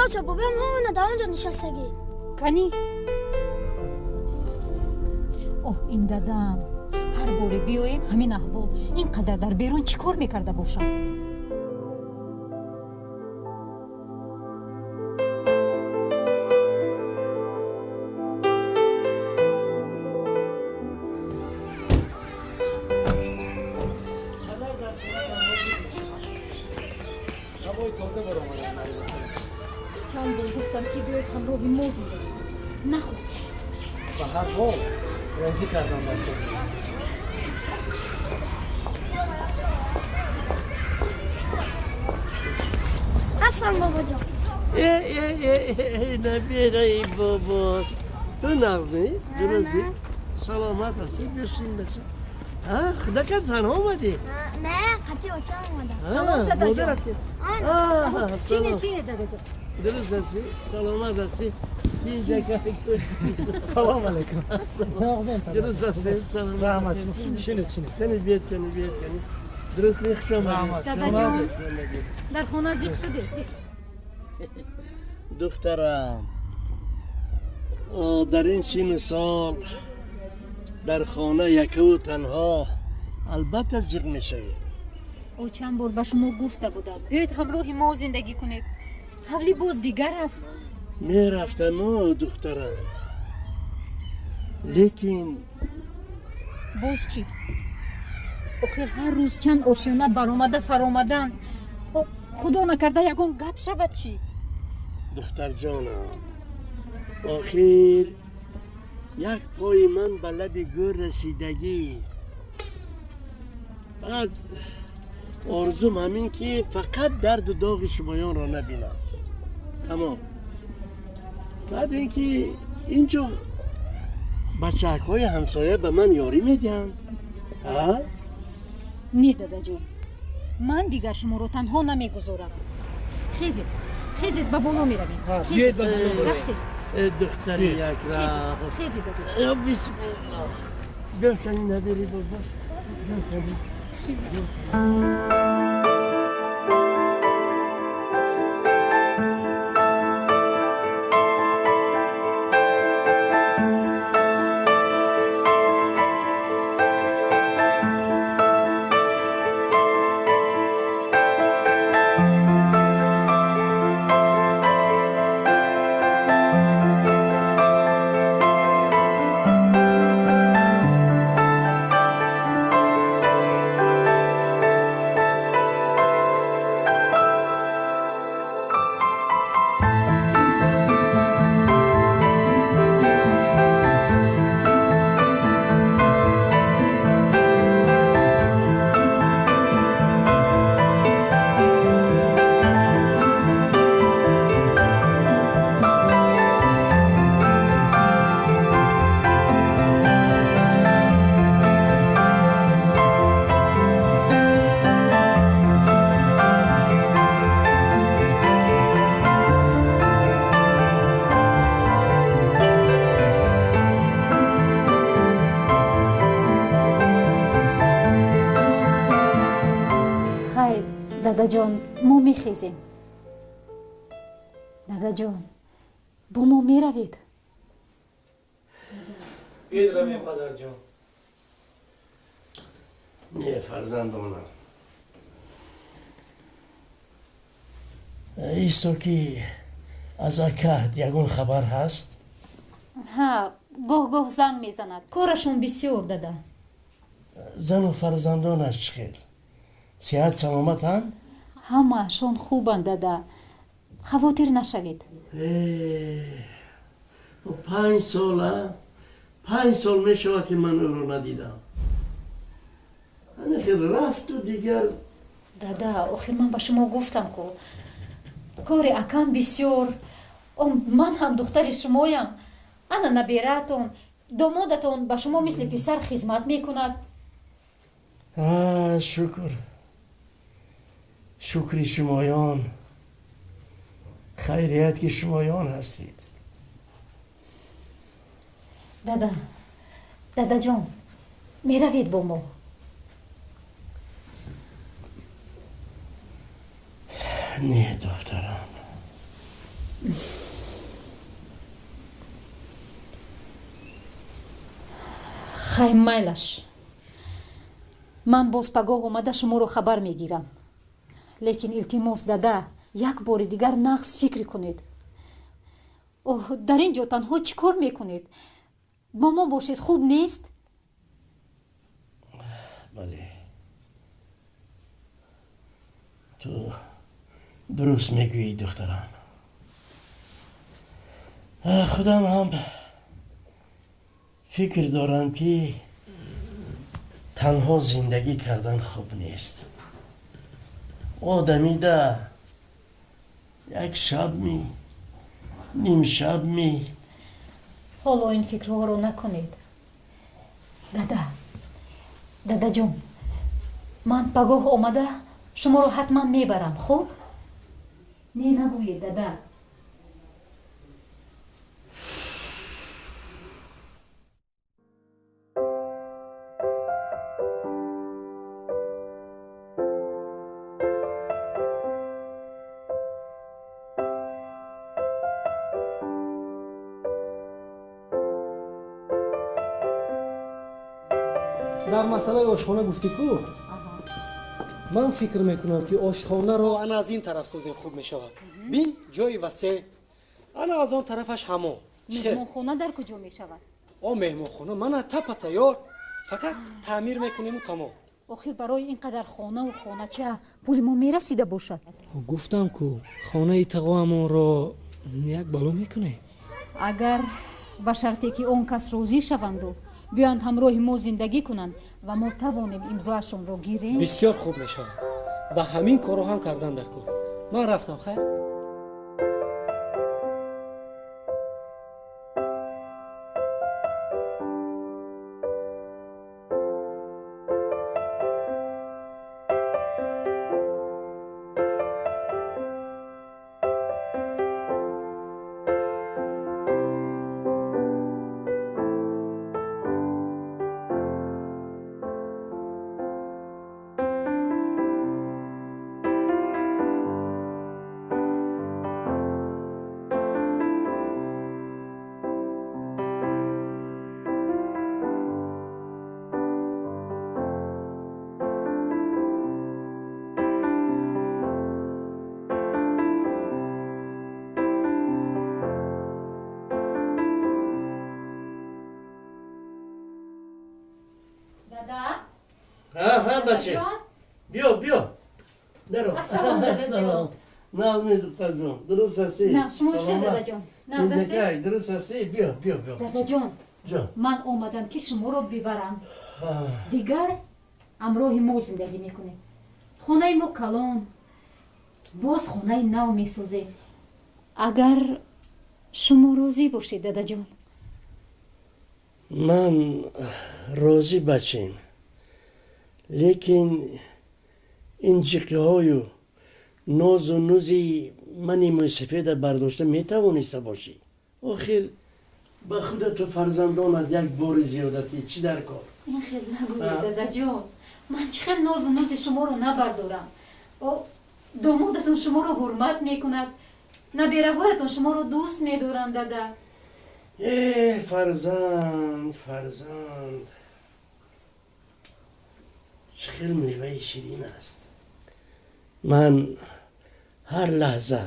Оча, бобоям ҳамона дар он ҷо нишастагӣ. Кани? Оҳ, ин дадам. Ҳар боре биёем ҳамин аҳвол. Ин қадар дар берун чӣ кор мекарда бошам? Чанд бор гуфтам ки биёед ҳамроҳи мо зиндагӣ кунед. Нахостам. Ба ҳар ҳол розӣ кардам бача. Аслан бобоҷон. Э, набираи бобос. Ту нағз не? Дуруст не? Саломат ҳастӣ? Бишин, бишин. Ҳа, худакат танҳо омадӣ? Не, қатъи очам омадам. Салом, дадаҷон. Чине, чине, дадаҷон. Дуруст ҳастӣ? Саломат ҳастӣ? Салом алейкум. Дуруст ҳастӣ? Саломат. Раҳмат. Шинед, шинед. Кани биёд, кани биёд, кани. Дуруст ми, хуш омадед. Дадаҷон, дар хона зиқ шудед. Духтарам, дар ин сину сол дар хона якаву танҳо албатта зиқ мешавед. О, чанд бор ба шумо гуфта будам, биёед ҳамроҳи мо зиндагӣ кунед. Ҳавлӣ боз дигар аст. Мерафтаму, духтарам, лекин боз чӣ? Охир ҳар рӯз чанд ошёна баромада фаромадан. Худо накарда ягон гап шавад чӣ? Духтарҷонам, охир як пои ман ба лаби гӯр расидагӣ. Баъд орзум ҳамин ки фақат дарду доғи шумоёнро набинам. Тамом. Баъд ин ки инҷо бачаҳакҳои ҳамсоя ба ман ёрӣ медиҳанд. Не, дадаҷон, ман дигар шуморо танҳо намегузорам. Хезед, хезед, ба боло меравем. Рафтем. Духтари якрам. Хезед, дадаҷон. Бисмиллоҳ. Биё кани, набери бобос. Биё кани. Дадаҷон, мо мехезем. Дадаҷон, бо мо меравед? Биёед равем, падарҷон. Не, фарзандонам, исто ки аз акаҳд ягон хабар ҳаст? Ҳа, гоҳ-гоҳ занг мезанад. Корашон бисёр, дада. Зану фарзандонаш чӣ хел? Сиҳат саломатанд? Ҳамаашон хубанд, дада, хавотир нашавед. 5 сола, 5 сол мешавад ки ман ӯро надидам. Ҳамин хел рафту дигар. Дада, охир ман ба шумо гуфтам ку, кори акам бисёр. Ман ҳам духтари шумоям. Ана набераатон, домодатон ба шумо мисли писар хизмат мекунад. Шукр, шукри шумоён. Хайрият ки шумоён ҳастед. Дада, дадаҷон, меравед бо мо? Не, духтарам. Хай, майлаш, ман боз пагоҳ омада шуморо хабар мегирам. Лекин илтимос, дада, як бори дигар нағз фикр кунед. Оҳ, дар ин ҷо танҳо чӣ кор мекунед? Бо мо бошед, хуб нест? Бале, ту дуруст мегӯӣ, духтарам. Худам ҳам фикр дорам, ки танҳо зиндагӣ кардан хуб нест. Одамида як шаб ми, ним шаб ми. Ҳоло ин фикрҳоро накунед, дада. Дадаҷон, ман пагоҳ омада шуморо ҳатман мебарам, хуб? Не нагӯед, дада. Дар масъалаи ошхона гуфтӣ ку, ман фикр мекунам, ки ошхонаро ана аз ин тараф созем, хуб мешавад. Бин, ҷои васеъ, ана аз он тарафаш ҳамон. Меҳмонхона дар куҷо мешавад? О, меҳмонхона мана тапа тайёр, фақат таъмир мекунему тамом. Охир барои ин қадар хонаву хонача пули мо мерасида бошад? Гуфтам ку, хонаи тағоамонро як бало мекунем. Агар ба шарте ки он кас розӣ шаванду биёянд ҳамроҳи мо зиндагӣ кунанд ва мо тавонем имзоашонро гирем. Бисёр хуб мешавад ва ҳамин корро ҳам кардан дар кор. Ман рафтам, хайр. Бача, биё, биё, даро. Ассалом, дадаҷон. Нағз, духтарҷон, дуруст ҳастӣ? На, шумо чӣ хел, дадаҷон, нағз ҳастед? Дуруст ҳастӣ? Биё, биё, биё. Дадаҷон, ман омадам, ки шуморо бибарам. Дигар ҳамроҳи мо зиндагӣ мекунед. Хонаи мо калон, боз хонаи нав месозем, агар шумо розӣ бошед, дадаҷон. Ман розӣ, бачем, лекин ин ҷиқиҳою нозу нузи мани мӯйсафеда бардошта метавониста бошӣ? Охир ба худату фарзандонат як бори зиёдатӣ чӣ дар кор? Ин хел нагӯед, дадаҷон. Ман чӣ хел нозу нузи шуморо набардорам? Домодатон шуморо ҳурмат мекунад, набераҳоятон шуморо дӯст медоранд, дада. Э, фарзанд, фарзанд чӣ хел меваи ширин аст. Ман ҳар лаҳза,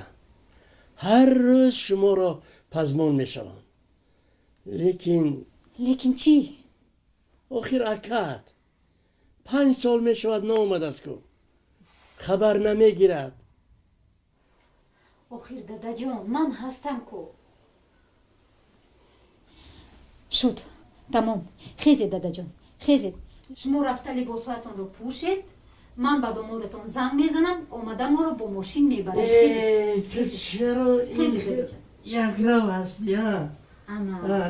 ҳар рӯз шуморо пазмон мешавам, лекин. Лекин чӣ? Охир акат 5 сол мешавад, наомадааст ку, хабар намегирад. Охир, дадаҷон, ман ҳастам ку. Шуд, тамом. Хезед, дадаҷон, хезед. Шумо рафта либосҳоятонро пӯшед, ман ба домодатон занг мезанам, омада моро бо мошин мебарад. Ту чаро якрав ҳастӣ,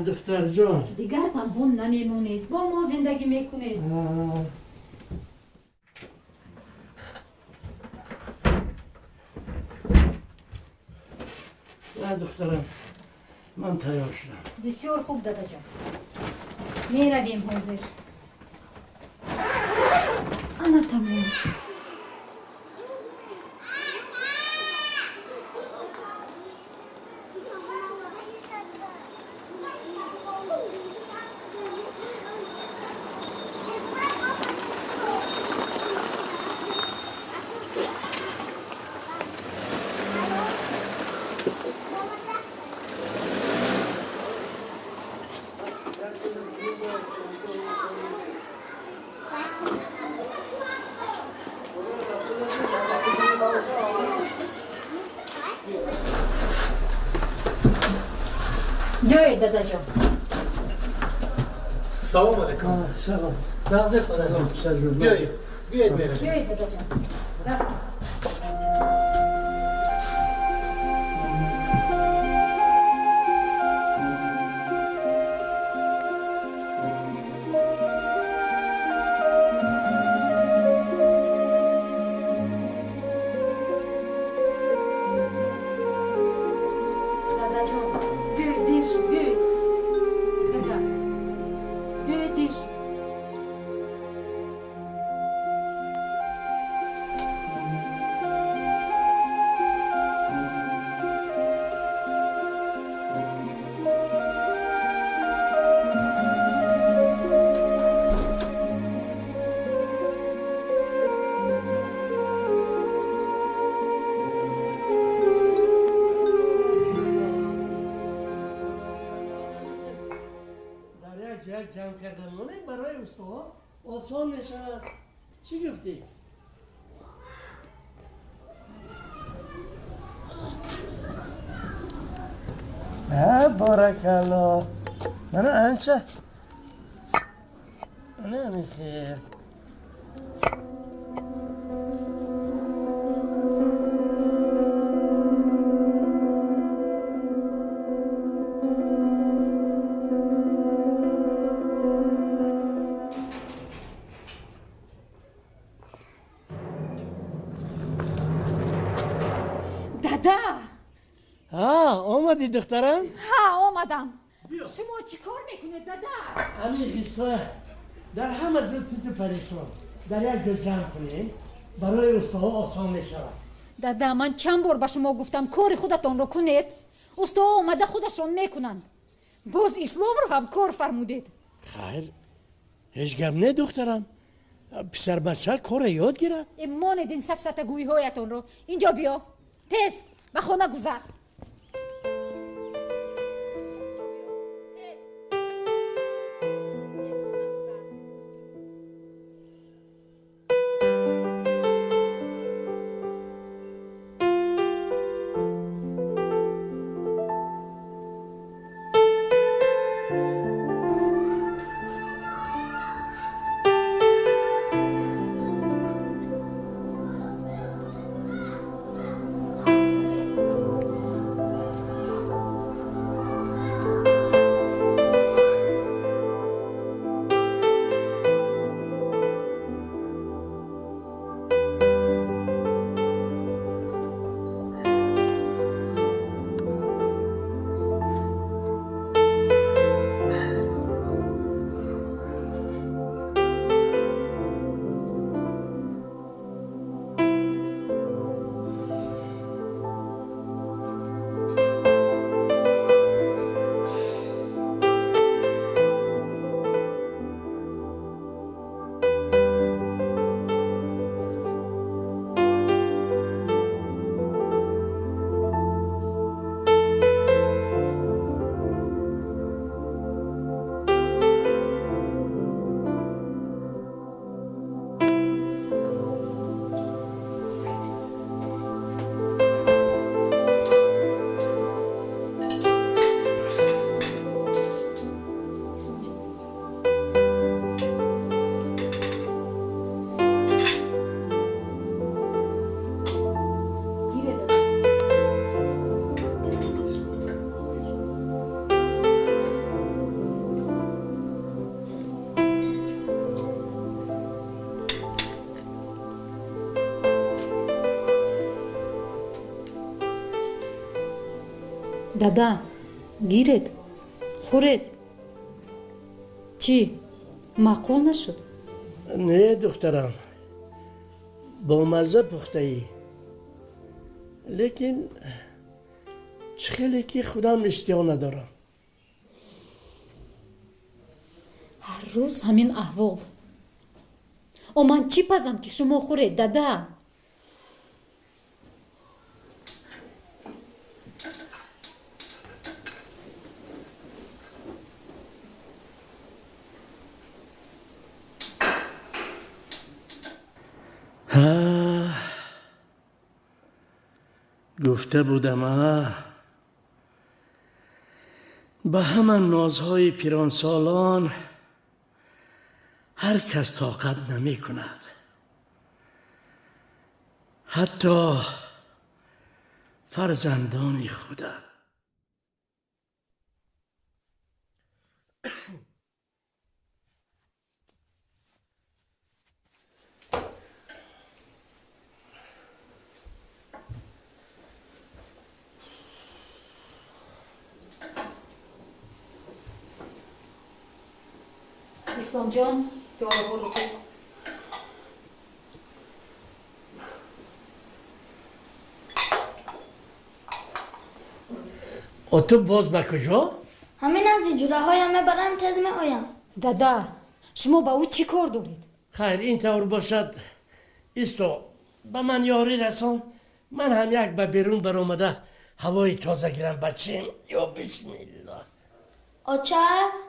духтарҷон? Дигар танҳо намемонед, бо мо зиндагӣ мекунед. На, духтарам, ман тайёр шудам. Бисёр хуб, дадаҷон, меравем ҳозир. Ана, тамом. Биёед, дадаҷон. Салом алейкум. Салом. Нағзе, падарҷон. Биёед, биёед, меравем. Биёед, дадаҷон. Рафтем. Дадаҷон, биёед, дер шуд, биёед. Дада, биёед, дер шуд. Дар як ҷой ҷамъ кардан монем, барои устоҳо осон мешавад. Чӣ гуфтӣ? Баракалло, мана анча ана ҳамин хел. Дада! Ҳа, омадӣ, духтарам? Ҳа, омадам. Шумо чӣ кор мекунед, дада? Ҳамин қисса дар ҳама ҷо туту парешон дар як ҷо ҷамъ кунем, барои устоҳо осон мешавад. Дада, ман чанд бор ба шумо гуфтам, кори худатонро кунед. Устоҳо омада худашон мекунанд. Боз Исломро ҳам кор фармудед. Хайр, ҳеҷ гап не, духтарам. Писарбача корро ёд гирад. Монед ин сафсатагӯиҳоятонро. Инҷо биё, тез ба хона гузар. Дада, гиред, хӯред. Чӣ, маъқул нашуд? Не, духтарам, бомазза пухтаӣ, лекин чӣ хеле ки худам иштиҳо надорам. Ҳар рӯз ҳамин аҳвол. О, ман чӣ пазам, ки шумо хӯред, дада? Гуфта будам, а Ба ҳама нозҳои пиронсолон ҳар кас тоқат намекунад. Ҳатто фарзандони худат. Исломҷон, пиёлаҳоро хӯр. Ту боз ба куҷо? Ҳамин назди ҷураҳоям мебарам, тез меоям. Дада, шумо ба ӯ чӣ кор доред? Хайр, ин тавр бошад. Исто, ба ман ёрӣ расон. Ман ҳам як ба берун баромада ҳавои тоза гирам, бачем. Ё бисмиллоҳ. Оча,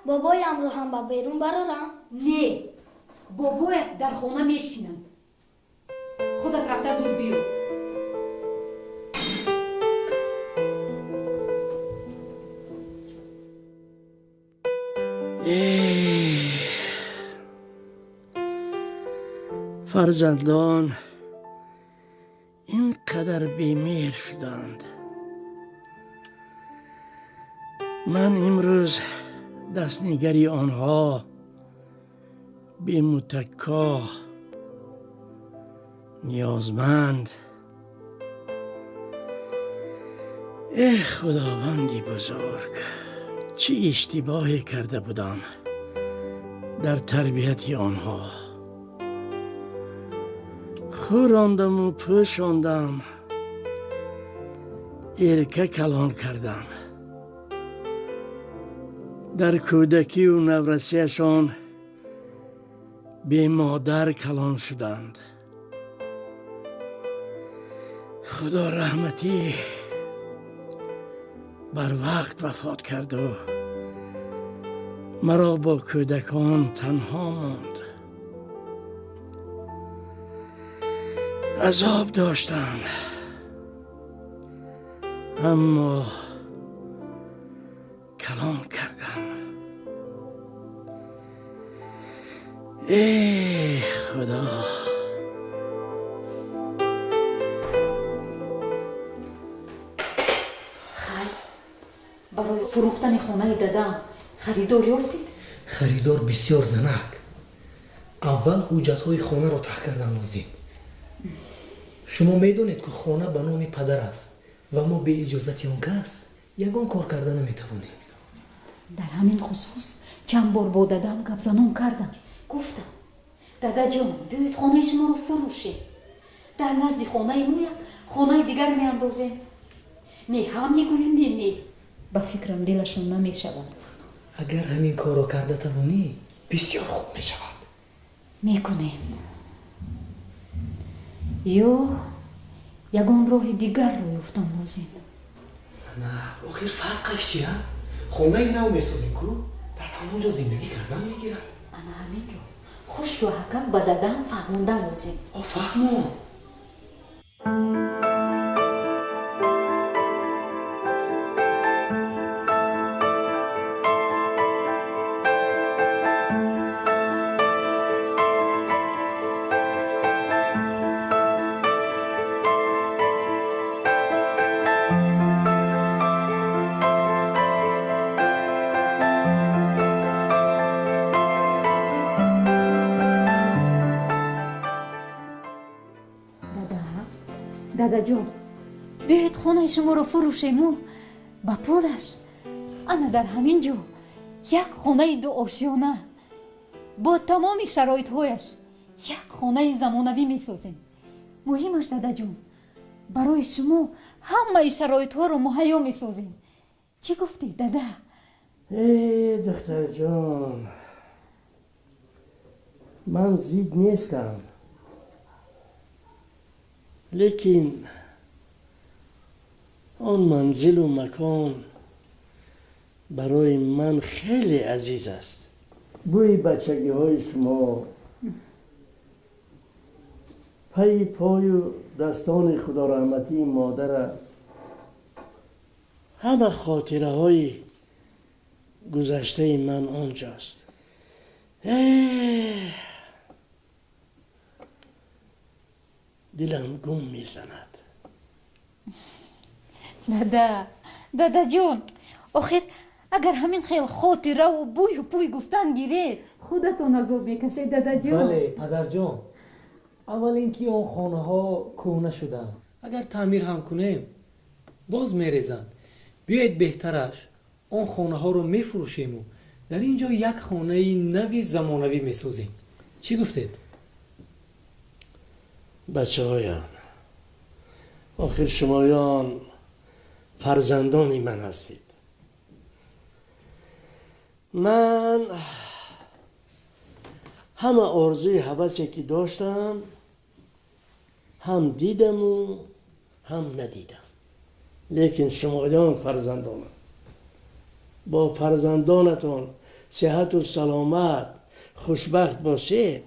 бобоямро ҳам ба берун барорам? Не, бобоят дар хона мешинад. Худат рафта зуд биё. Фарзандон ин қадар бемеҳр шуданд. Ман имрӯз дастнигари онҳо бемутакко, ниёзманд. Э худованди бузург, чӣ иштибоҳе карда будам дар тарбияти онҳо. Хӯрондаму пӯшондам, эрка калон кардам. Дар кӯдакию наврасиашон бемодар калон шуданд. Худо раҳматӣ барвақт вафот карду маро бо кӯдакон танҳо монд. Азоб доштам, аммо калон кардам. Э худо! Хайр, барои фурӯхтани хонаи дадам харидор ёфтед? Харидор бисёр занак. Аввал ҳуҷҷатҳои хонаро тах кардан лозим. Шумо медонед, ки хона ба номи падар аст ва мо бе иҷозати он кас ягон кор карда наметавонем. Дар ҳамин хусус чанд бор бо дадам гапзанон кардам. Гуфтам: дадаҷон, биёед хонаи шуморо фурӯшем. Дар назди хонаи мо як хонаи дигар меандозем. Не ҳам мегӯям, не не. Ба фикрам дилашон намешавад. Агар ҳамин корро карда тавонӣ, бисёр хуб мешавад. Мекунем. Ё ягон роҳи дигарро ёфтан лозим. Зана, охир фарқаш чи, а? Хонаи нав месозем ку, дар ҳамон ҷо зиндагӣ кардан мегирад. Ана ҳаминро хушку ҳакам ба дадам фаҳмондан лозим. О, фаҳмон. Дадаҷон, биёед хонаи шуморо фурӯшему ба пулаш ана дар ҳамин ҷо як хонаи дуошиёна бо тамоми шароитҳояш як хонаи замонавӣ месозем. Муҳимаш, дадаҷон, барои шумо ҳамаи шароитҳоро муҳайё месозем. Чӣ гуфтӣ, дада? Э, духтарҷон, ман зид нестам, лекин он манзилу макон барои ман хеле азиз аст. Бӯи бачагиҳои шумо, пайи пою дастони худораҳматии модара, ҳама хотираҳои Гузаштаи ман онҷост. Дилам гум мезанад. Дада, дадаҷон, охир агар ҳамин хел хотираву бӯю пӯй гуфтан гиред, худатон азоб мекашед, дадаҷон. Бале, падарҷон, аввал ин ки он хонаҳо кӯҳна шуданд. Агар таъмир ҳам кунем, боз мерезанд. Биёед беҳтараш он хонаҳоро мефурӯшему дар ин ҷо як хонаи нави замонавӣ месозем. Чӣ гуфтед? Бачаҳоям, охир шумоён фарзандони ман ҳастед. Ман ҳама орзуи ҳавасе ки доштам ҳам дидаму ҳам надидам. Лекин шумоён фарзандонам. Бо фарзандонатон сиҳату саломат, хушбахт бошед,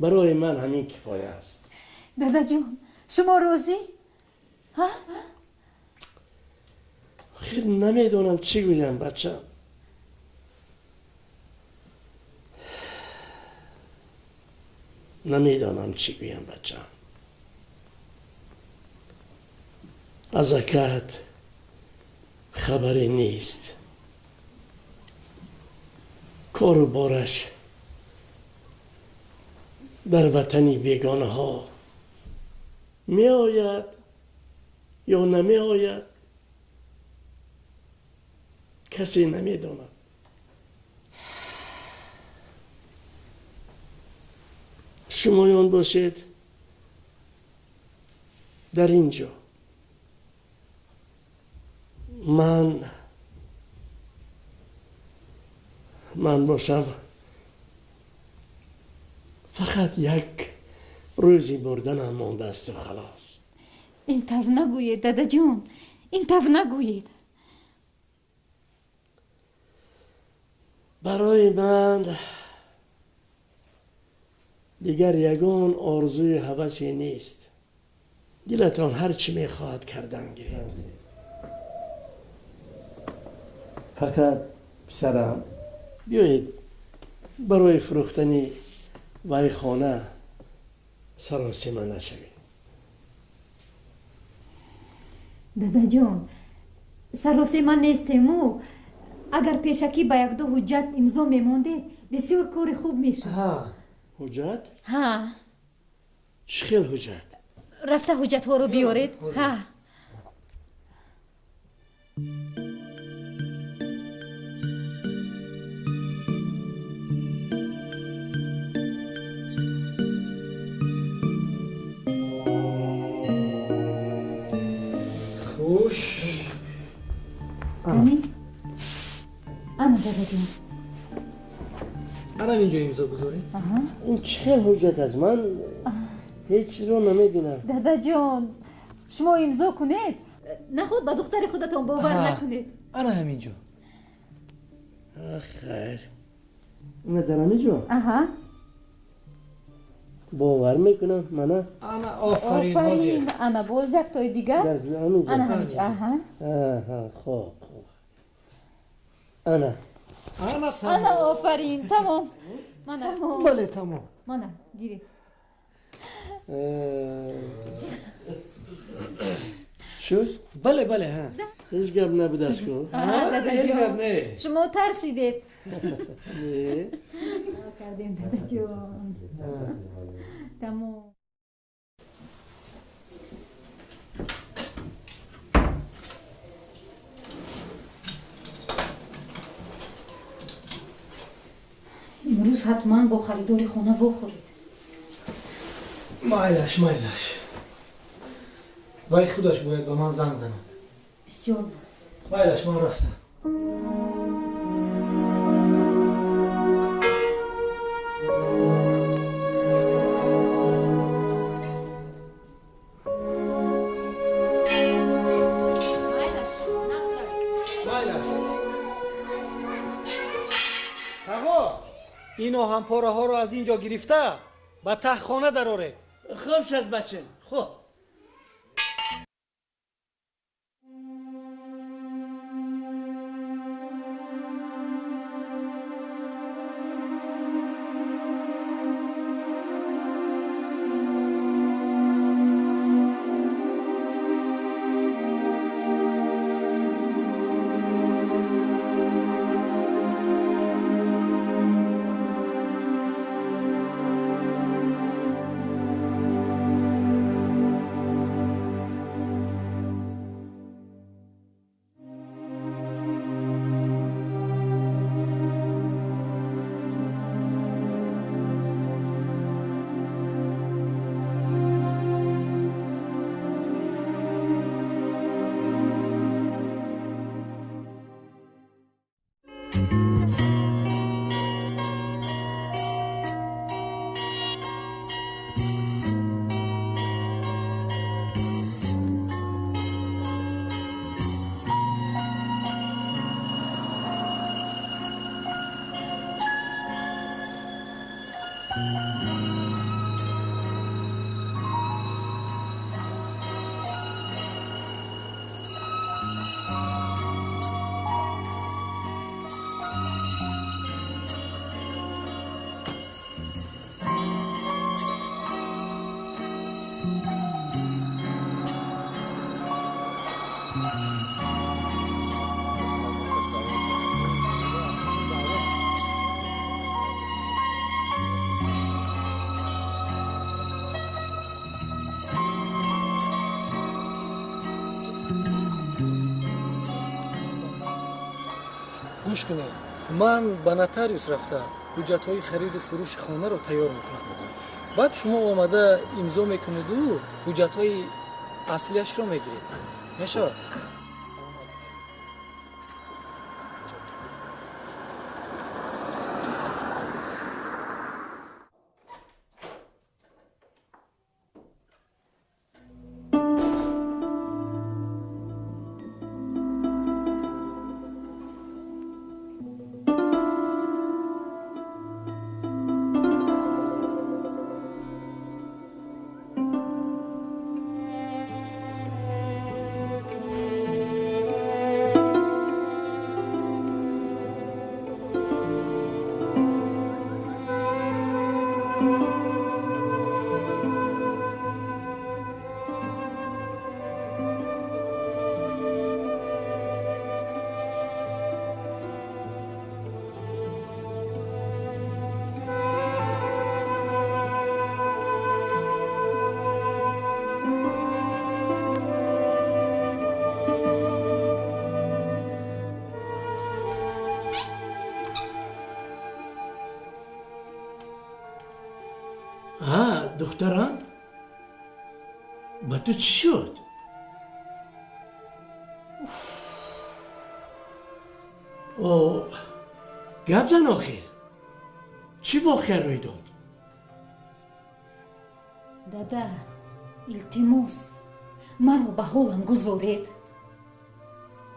барои ман ҳамин кифоя аст. Дадаҷон, шумо розӣ? Охир намедонам чӣ гӯям, бачам. Намедонам чӣ гӯям, бачам. Аз акат хабаре нест. Кору бораш дар ватани бегонаҳо меояд ё намеояд, касе намедонад. Шумоён бошед дар ин ҷо. Ман бошам фақат як рӯзи мурданам мондаасту халос. Ин тавр нагӯед, дадаҷон, ин тавр нагӯед. Барои ман дигар ягон орзуи ҳавасе нест. Дилатон ҳар чӣ мехоҳад кардан гиред. Фақат писарам, биёед барои фурӯхтани вай хона саросима нашавед. Дадаҷон, саросима нестему. Агар пешакӣ ба якду ҳуҷҷат имзо мемондед, бисёр кори хуб мешуд. Ҳуҷҷат? Ҳа. Чӣ хел ҳуҷҷат? Рафта ҳуҷҷатҳоро биёред. Ҳа. Хуш. Ана, дадаҷон. Ана инҷо имзо гузоред. Ин чӣ хел ҳуҷҷат аст? Ман ҳеҷ чизро намебинам. Дадаҷон, шумо имзо кунед, наход ба духтари худатон бовар накунед. Ана ҳамин ҷо. Хайр, ина дар ҳамин ҷо? Аҳа. Бовар мекунам, мана. Ана, офарин, офарин. Ана боз яктои дигар. Ана ҳамин ҷо. Аҳа. Аҳа, хоб, хоб. Ана. Ана, тамом. Ана, офарин, тамом. Мана. Бале, тамом. Мана, гиред. Шуд? Бале, бале, ҳа. Ҳеҷ гап набудааст ку? Ҳеҷ гап не. Шумо тарсидед. Не. Кардем, дадаҷон. Тамом. Имрӯз ҳатман бо харидори хона вохӯред. Майлаш, майлаш. Вай худаш бояд ба ман занг занад. Бисёр нағз. Майлаш, ман рафтам. Ин оҳанпораҳоро аз ин ҷо гирифта ба таҳхона дароред. Хуб шаз, бача, хуб. Гӯш кунед, ман ба нотариус рафта ҳуҷҷатҳои хариду фурӯши хонаро тайёр мекунам. Баъд шумо омада имзо мекунеду ҳуҷҷатҳои аслияшро мегиред. Мешавад? Духтарам, ба ту чӣ шуд? О, гап зан охир. Чӣ воқеа рӯй дод? Дада, илтимос, маро ба ҳолам гузоред.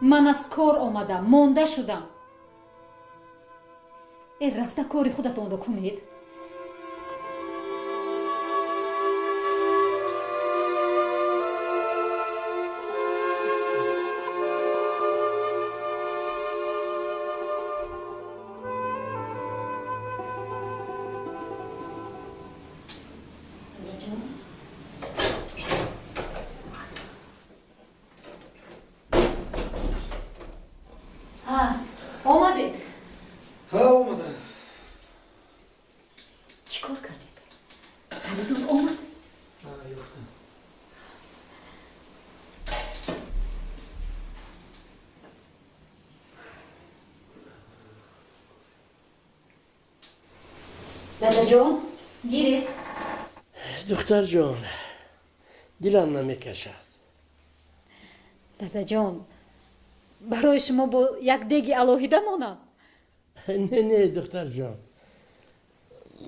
Ман аз кор омадам, монда шудам. Э, рафта кори худатонро кунед. Омадед? Ҳа, омадам. Чӣ кор кардед? Харидор омад? Ёфтам. Дадаҷон, гиред. Духтарҷон, дилам намекашад. Дадаҷон, барои шумо бо як деги алоҳида монам? Не, не, духтарҷон,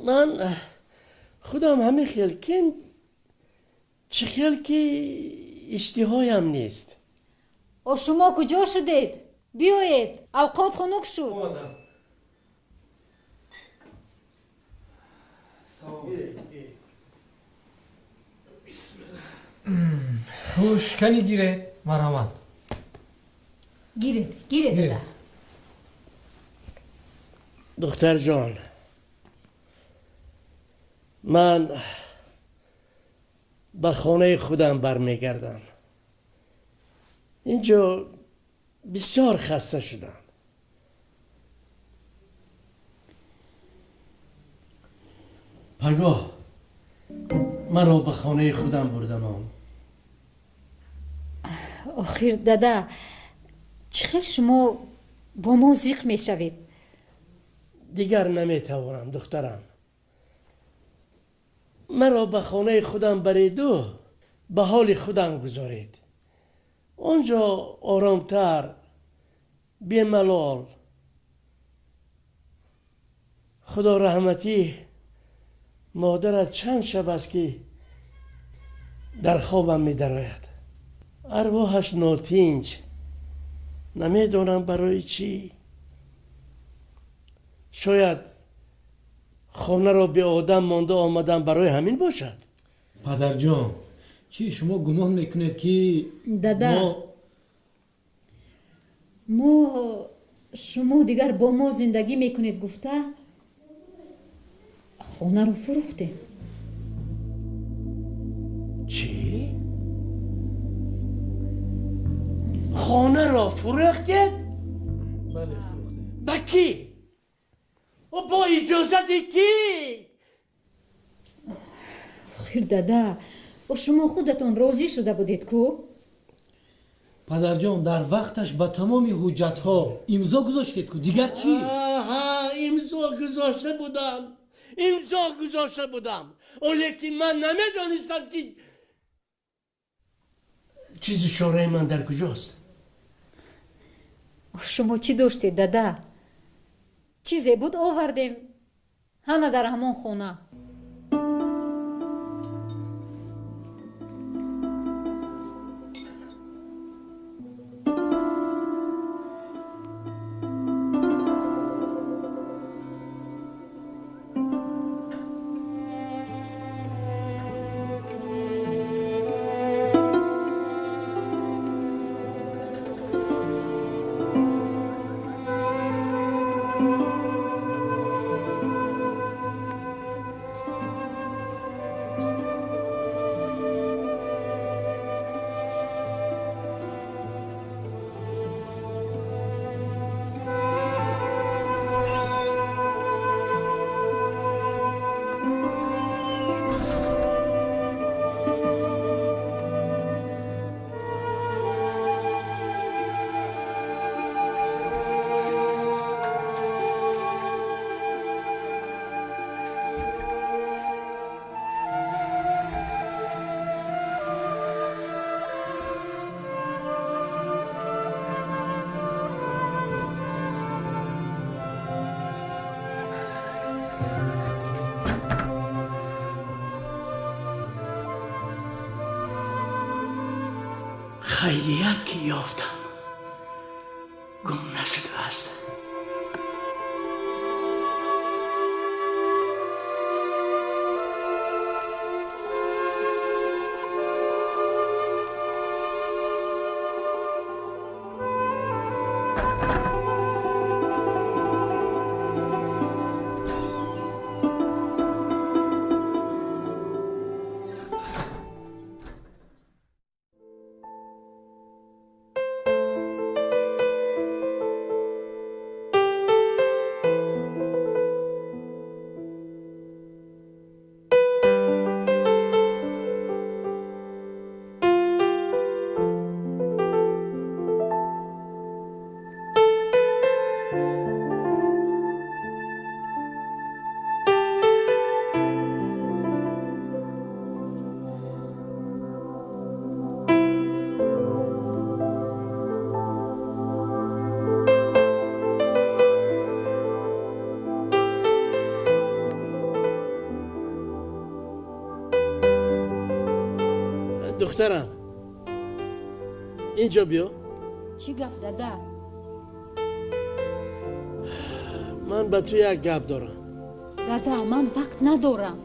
ман худам ҳамин хел кем, чӣ хел ки иштиҳоям нест. О, шумо куҷо шудед? Биёед, авқот хунук шуд. Омадам. Хуш, кани гиред, марҳамат. Гиред, гиред, дада. Духтарҷон, ман ба хонаи худам бармегардам. Инҷо бисёр хаста шудам. Пагоҳ маро ба хонаи худам бурдамон. Охир, дада, чӣ хел шумо бо мо зиқ мешавед? Дигар наметавонам, духтарам. Маро ба хонаи худам бареду ба ҳоли худам гузоред. Он ҷо оромтар, бемалол. Худо раҳматӣ, модарат чанд шаб аст ки дар хобам медарояд. Арвоҳаш нотинҷ. Намедонам барои чӣ. Шояд хонаро беодам монда омадам барои ҳамин бошад. Падарҷон, чӣ шумо гумон мекунед ки дада, мо шумо дигар бо мо зиндагӣ мекунед гуфта хонаро фурӯхтем. Хонаро фурӯхтед? Бале, фурӯхтем. Ба кӣ? Бо иҷозати кӣ? Охир дада, шумо худатон розӣ шуда будед ку? Падарҷон, дар вақташ ба тамоми ҳуҷҷатҳо имзо гузоштед ку, дигар чӣ? Аҳа, имзо гузошта будам. Имзо гузошта будам. Лекин ман намедонистам ки чизи чораи ман дар куҷост. Шумо чӣ доштед, дада? Чизе буд овардем. Ҳана дар ҳамон хона. Хайрият ки ёфтам гум нашудааст. Духтарам, инҷо биё. Чӣ гап, дада? Ман ба ту як гап дорам. Дада, ман вақт надорам.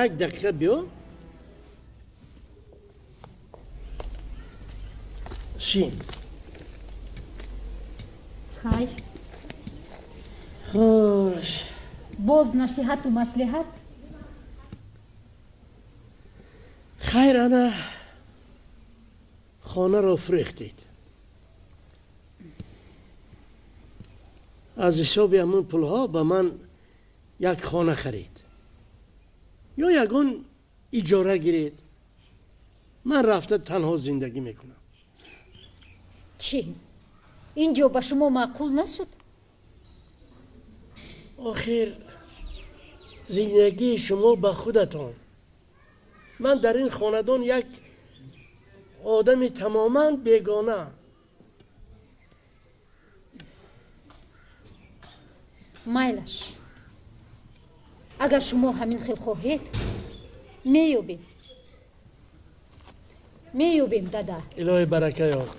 Як дақиқа биё. Шин. Хайр. Хуш. Боз насиҳату маслиҳат? Хайр, ана хонаро фурӯхтед. Аз ҳисоби ҳамон пулҳо ба ман як хона харид ё ягон иҷора гиред. Ман рафта танҳо зиндагӣ мекунам. Чӣ? Инҷо ба шумо маъқул нашуд? Охир зиндагии шумо ба худатон. Ман дар ин хонадон як одами тамоман бегона. Майлаш, агар шумо ҳамин хел хоҳед, меёбем. Меёбем, дада. Илоҳи барака ёб.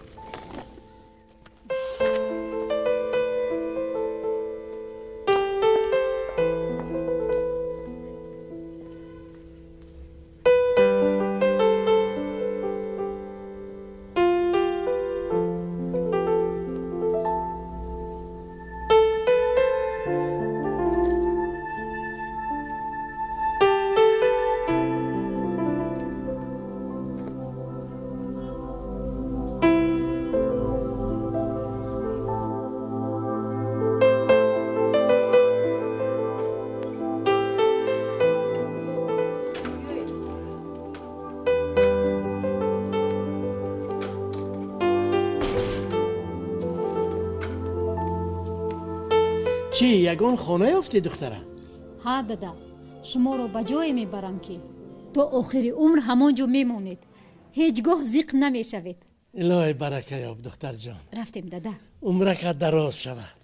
Чӣ, ягон хона ёфтӣ, духтара? Ҳа, дада, шуморо ба ҷое мебарам, ки то охири умр ҳамон ҷо мемонед, ҳеҷ гоҳ зиқ намешавед. Илоҳи барака ёб, духтарҷон. Рафтем, дада. Умракат дароз шавад.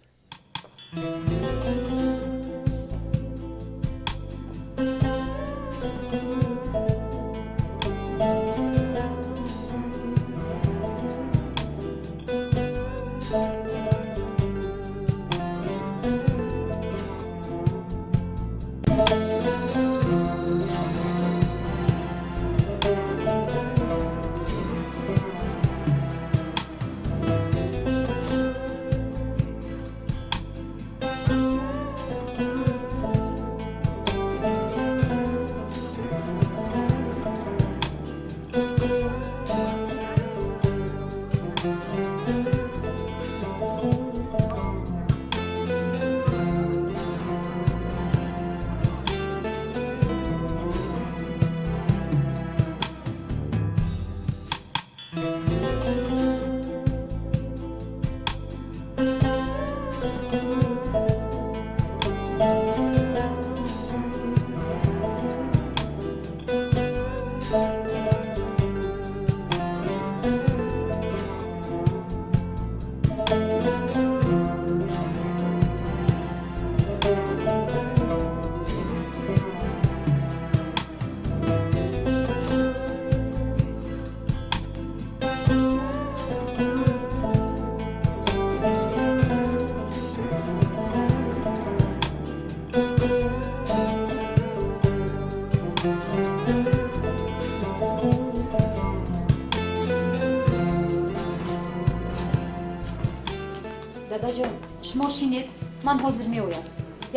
Дадаҷон, шумо шинед, ман ҳозир меоям,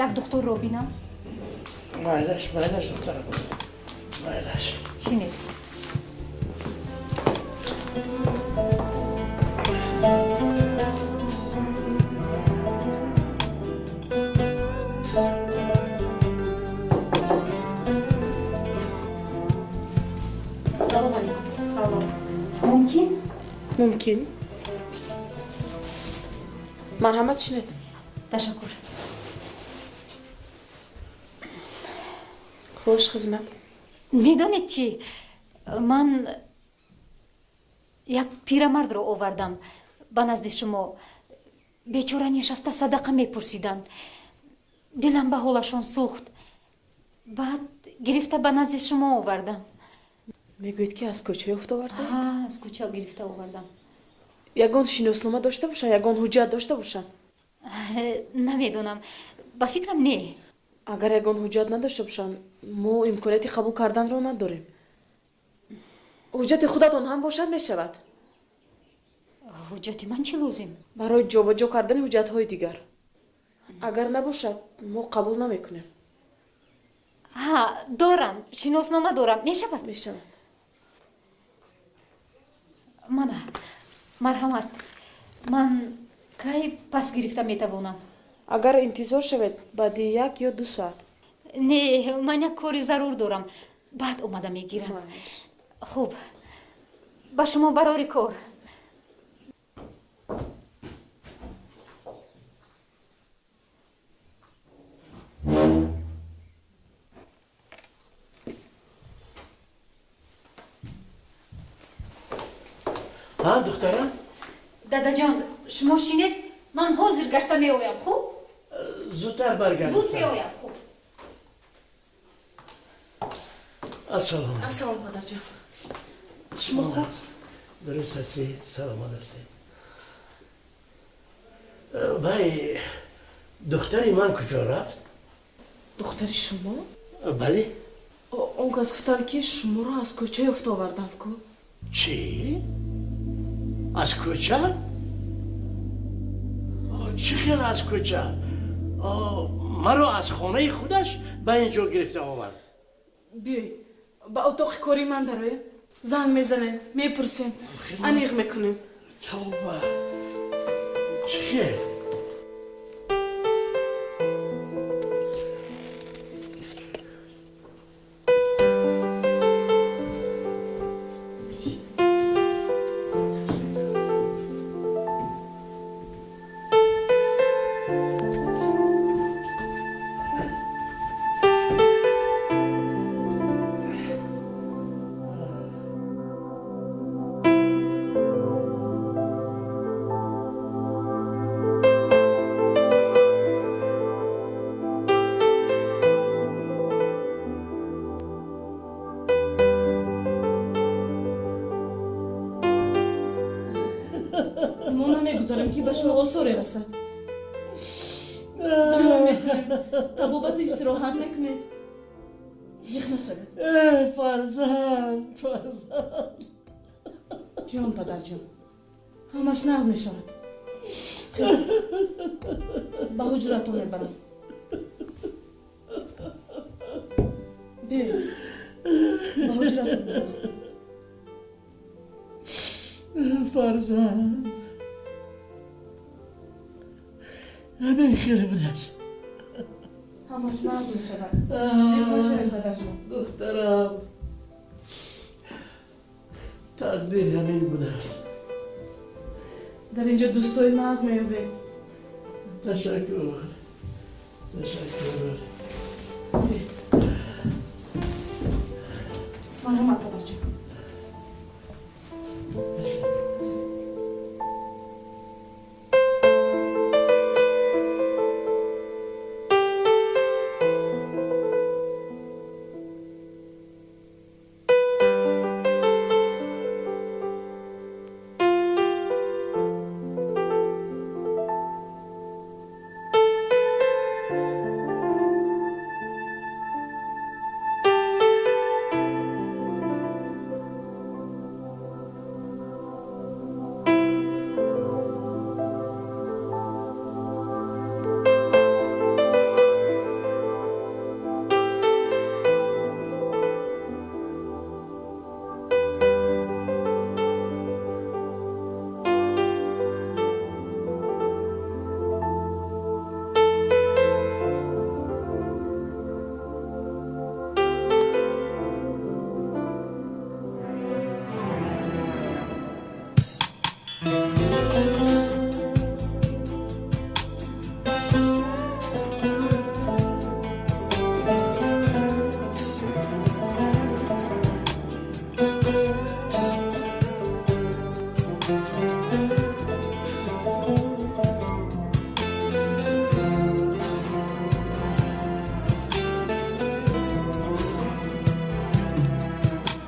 як духтурро бинам. Майлаш, майлаш, духтарам, майлаш. Шинед. Салом алейкум. Салом. Мумкин? Мумкин. Марҳамат, шинед. Ташаккур. Хуш, хизмат. Медонед чӣ, ман як пирамардро овардам ба назди шумо. Бечора нишаста садақа мепурсиданд. Дилам ба ҳолашон сӯхт, баъд гирифта ба назди шумо овардам. Мегӯед, ки аз кӯча ёфта овардаед? Ҳа, аз кӯча гирифта овардам. Ягон шиноснома дошта бошанд, ягон ҳуҷҷат дошта бошанд? Намедонам, ба фикрам, не. Агар ягон ҳуҷҷат надошта бошанд, мо имконияти қабул карданро надорем. Ҳуҷҷати худатон ҳам бошад, мешавад. Ҳуҷҷати ман чӣ лозим? Барои ҷобаҷо кардани ҳуҷҷатҳои дигар. Агар набошад, мо қабул намекунем. Ҳа, дорам, шиноснома дорам, мешавад? Мешавад. Мана, марҳамат. Ман кай пас гирифта метавонам? Агар интизор шавед, баъди 1 ё 2 соат. Не, ман як кори зарур дорам, баъд омада мегирам. Хуб, ба шумо барори кор. Ҳа, духтарам. Дадаҷон, шумо шинед, ман ҳозир гашта меоям, хуб? Зудтар баргард. Зуд меоям, хуб. Ассалом. Ассалом, падарҷон, шумо хуб? Дуруст ҳастед, саломат ҳастед. Вай, духтари ман куҷо рафт? Духтари шумо? Бале. Он кас гуфтанд, ки шуморо аз кӯча ёфта оварданд ку. Чӣ, аз кӯча? Чӣ хел аз кӯча? Маро аз хонаи худаш ба ин ҷо гирифта овард. Биёед, ба утоқи кори ман дароем, занг мезанем, мепурсем, аниқ мекунем. Тавба, чӣ хел? Мо намегузорем, ки ба шумо осоре расад. Ҷой мекунем, табобату истироҳат мекунед. Зиқ нашавед. Фарзанд, фарзанд. Ҷон, падарҷон, ҳамаш нағз мешавад. Ба ҳуҷратон мебарам. Биёед, ба ҳуҷратон мебарам. Фарзанд, ҳамин хел будааст. Ҳамаш нағз мешавад. Зиқ нашавед, падарҷон. Духтарам, тақдир ҳамин будааст. Дар инҷо дӯстои нағз меёбед. Ташаккур, ташаккур. Марҳамат, падарҷон.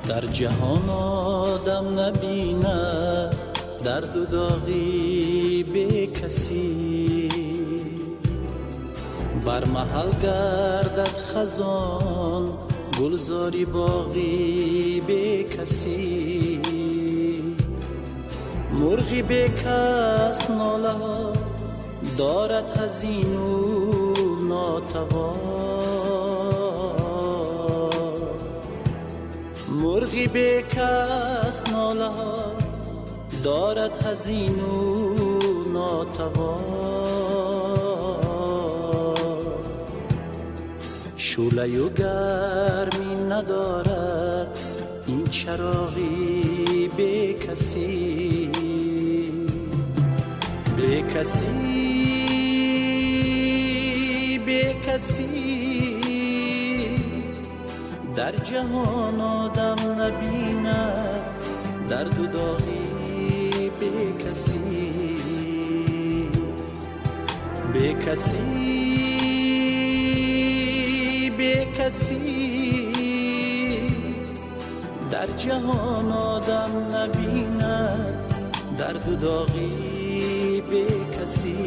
Дар ҷаҳон одам набинад дарду доғи бекасӣ, бар маҳал гардад хазон гулзори боғи бекасӣ. Мурғи бекас нолаҳо дорад ҳазину нотавон. Мурғи бекас нолаҳо дорад ҳазину нотавон. Шӯълаю гармӣ надорад ин чароғи бекасӣ. Бекасӣ, бекасӣ, дар ҷаҳон одам набинад дарду доғи бекасӣ. Бекасӣ, бекасӣ, дар ҷаҳон одам набинад дарду доғи бекасӣ.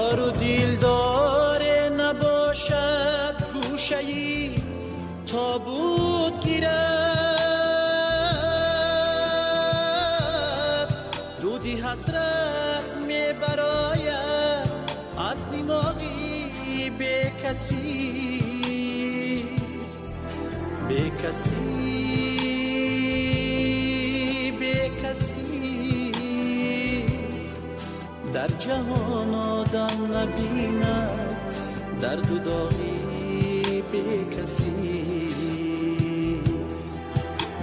Ёру дилдоре набошад гӯшаи тобут гирад, дуди ҳасрат мебарояд аз димоғи бекасӣ. Бекасӣ, бекасӣ, дар ҷаҳон одам набинад дарду доғи бекасӣ.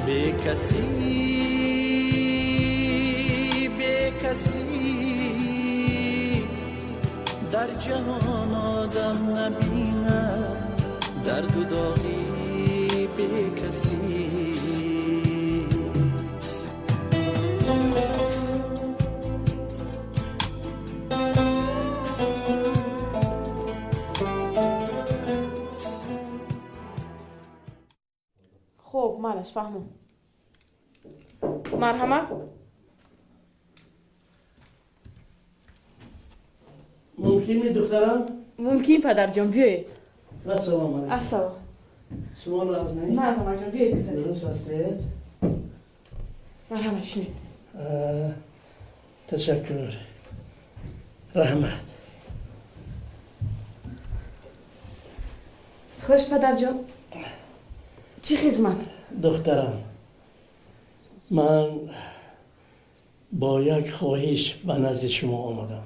Бекасӣ, бекасӣ, дар ҷаҳон одам набинад дарду доғи бекасӣ. Хуб, малаш фаҳмум. Марҳамат. Мумкин ми духтарам? Мумкин, падарҷон, биёед. Ассалому алайкум. Ассалом. Шумо лозимед? Назм аҷон, биёед бизанед. Дуруст ҳастед? Марҳамат, шинед. Ташаккур. Раҳмат. Хуш, падарҷон. Чӣ хизмат? Духтарам, ман бо як хоҳиш ба назди шумо омадам.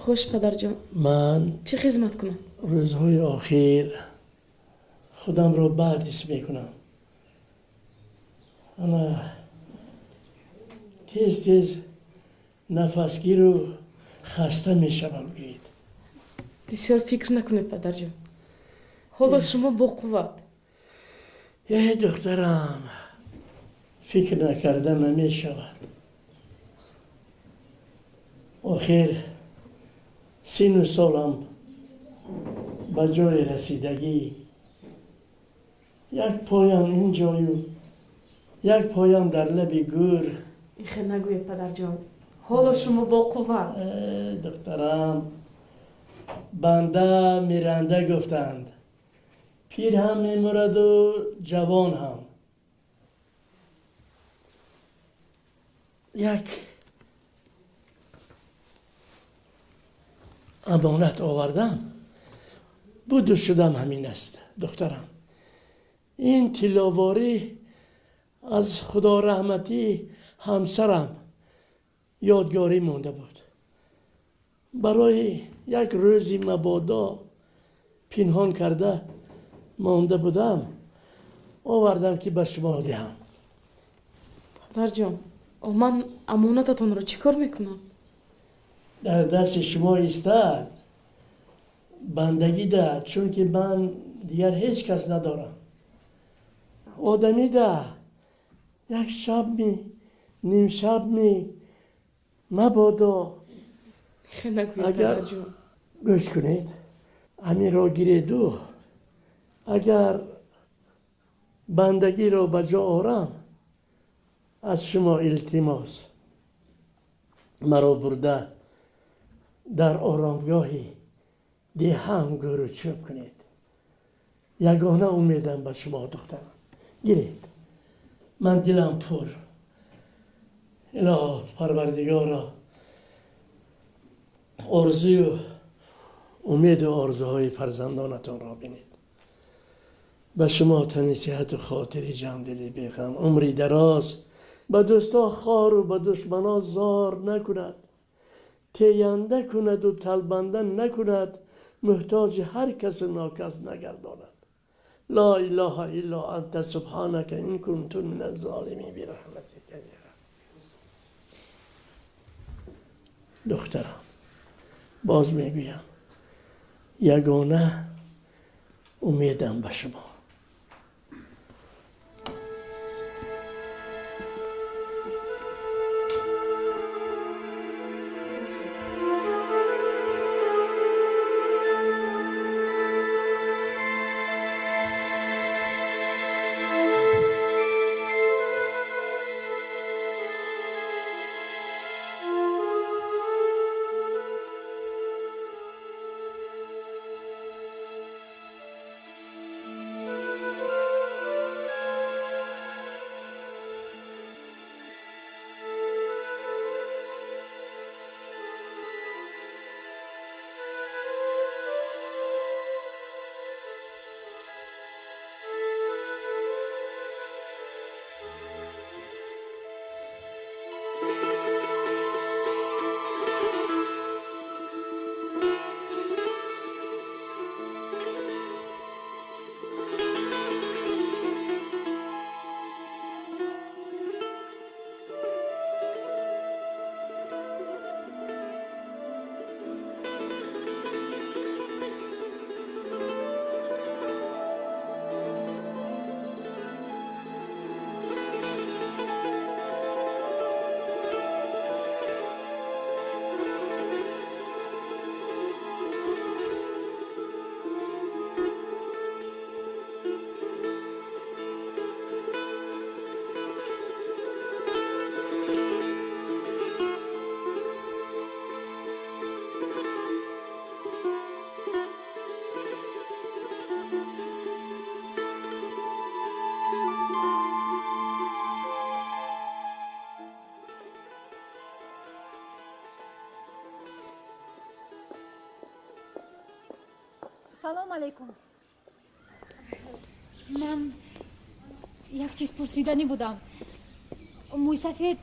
Хуш, падарҷон. Ман чӣ хизмат кунам? Рӯзҳои охир худамро бад ҳис мекунам. Ана тез тез нафасгиру хаста мешавам, гӯед. Бисёр фикр накунед, падарҷон. Ҳоло шумо бо қувват. Э, духтарам, фикр накарда намешавад. Охир сину солам ба ҷои расидагӣ. Як поям ин ҷою як поям дар лаби гӯр. Ихе нагӯед, падарҷон. Ҳоло шумо бо қувват. Э, духтарам, банда миранда гуфтанд. Пир ҳам мемураду ҷавон ҳам. Як амонат овардам, буду шудам ҳамин аст, духтарам. Ин тилловорӣ аз худораҳматӣ ҳамсарам ёдгорӣ монда буд. Барои як рӯзи мабодо пинҳон карда монда будам, овардам ки ба шумо диҳам. Падарҷон, ман амонататонро чӣ кор мекунам? Дар дасти шумо истад, бандагӣ да, чунки ман дигар ҳеҷ кас надорам. Одамӣ да, як шаб ми, ним шаб ми, мабодо. Агар гӯш кунед, ҳаминро гиреду агар бандагиро ба ҷо орам, аз шумо илтимос, маро бурда дар оромгоҳи деҳам гӯру чӯб кунед. Ягона умедам ба шумо, духтарам. Гиред, ман дилам пур. Илоҳо Парвардигоро, орзую умеду орзуҳои фарзандонатонро бинед. Ба шумо тани сиҳату хотири ҷамъдили беғам, умри дароз, ба дӯсто хору ба душмано зор накунад, теянда кунаду талбанда накунад, муҳтоҷи ҳар касу нокас нагардонад. Ла илаҳа илла анта субҳанака ин кунту миназ золимин бирахматика я раб. Духтарам, боз мегӯям, ягона умедам ба шумо. Салом алейкум. Ман як чиз пурсиданӣ будам. Мӯйсафед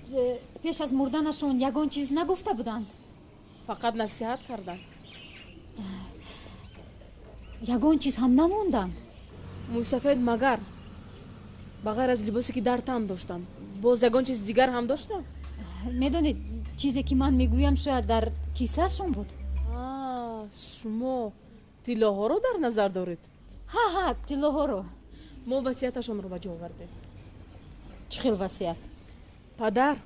пеш аз мурданашон ягон чиз нагуфта буданд? Фақат насиҳат карданд. Ягон чиз ҳам намонданд? Мӯйсафед магар ба ғайр аз либосе ки дар тан доштанд, боз ягон чиз дигар ҳам доштанд? Медонед, чизе ки ман мегӯям шояд дар кисаашон буд. Шумо тиллоҳоро дар назар доред? Ҳа, ҳа, тиллоҳоро. Мо васияташонро ба ҷо овардем. Чӣ хел васият? Падар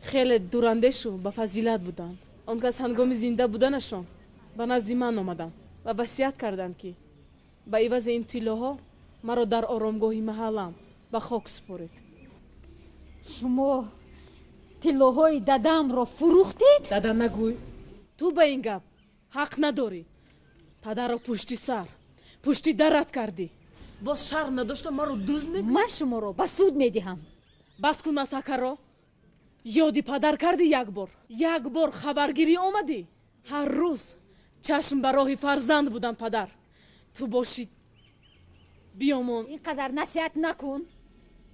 хеле дурандешу ба фазилат буданд. Он кас ҳангоми зинда буданашон ба назди ман омаданд ва васият карданд, ки ба ивази ин тиллоҳо маро дар оромгоҳи маҳаллам ба хок супоред. Шумо тиллоҳои дадамро фурӯхтед? Дада нагӯй, ту ба ин гап ҳақ надорӣ. Падарро пушти сар, пушти дарат кардӣ. Боз шарм надошта маро дузд мекунӣ? Ман шуморо ба суд медиҳам. Бас кун масакаро. Ёди падар кардӣ як бор. Як бор хабаргирӣ омадӣ. Ҳар рӯз чашм ба роҳи фарзанд буданд падар. Ту бошӣ биёмон. Ин қадар насиҳат накун.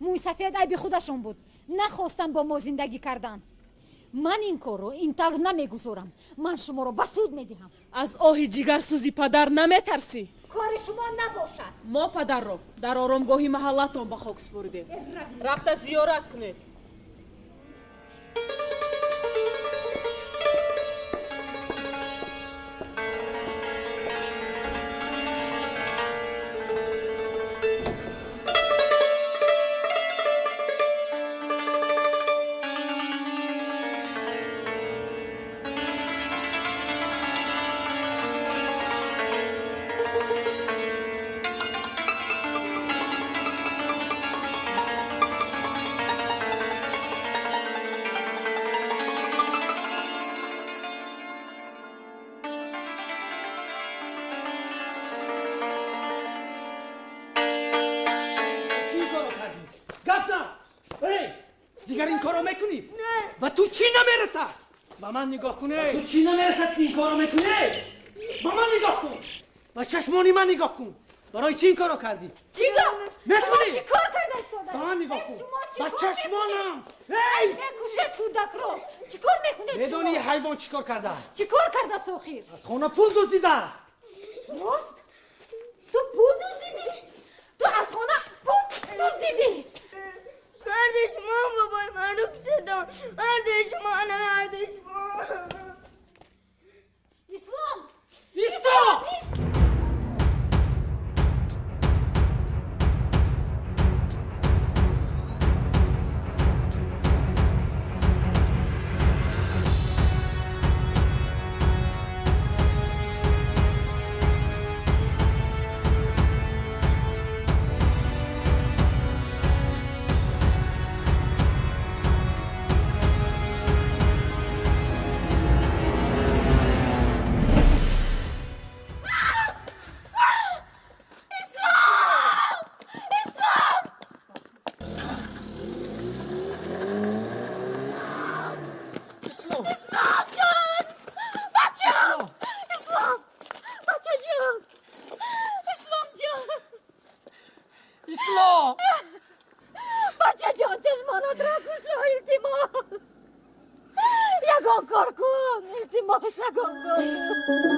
Мӯйсафед айби худашон буд. Нахостам бо мо зиндагӣ кардан. Ман ин корро ин тавр намегузорам. Ман шуморо ба суд медиҳам. Аз оҳи ҷигарсӯзи падар наметарсӣ? Кори шумо набошад. Мо падарро дар оромгоҳи маҳаллатон ба хок супоридем. Рафта зиёрат кунед. Ба ман нигоҳ кун, ту чӣ намерасад ки ин корро мекунӣ? Ба ман нигоҳ кун, ба чашмони ман нигоҳ кун. Барои чӣ ин корро кардӣ? Чӣ мекунӣ? Чӣ кор карда истода? Ба ман нигоҳ кун, ба чашмонам. Эй, мекушед кӯдакро. Чӣ кор мекунед? Медонӣ ҳайвон чӣ кор кардааст? Чӣ кор кардааст охир? Аз хона пул дуздидааст. Рост? Ту пул дуздидӣ? Ту аз хона пул дуздидӣ? Марди шумо бобои маро кушидам. Марди шумо, ана марди шумо. Ислом! Ислом! Ягон кор кун, илтимос, ягон кор кун.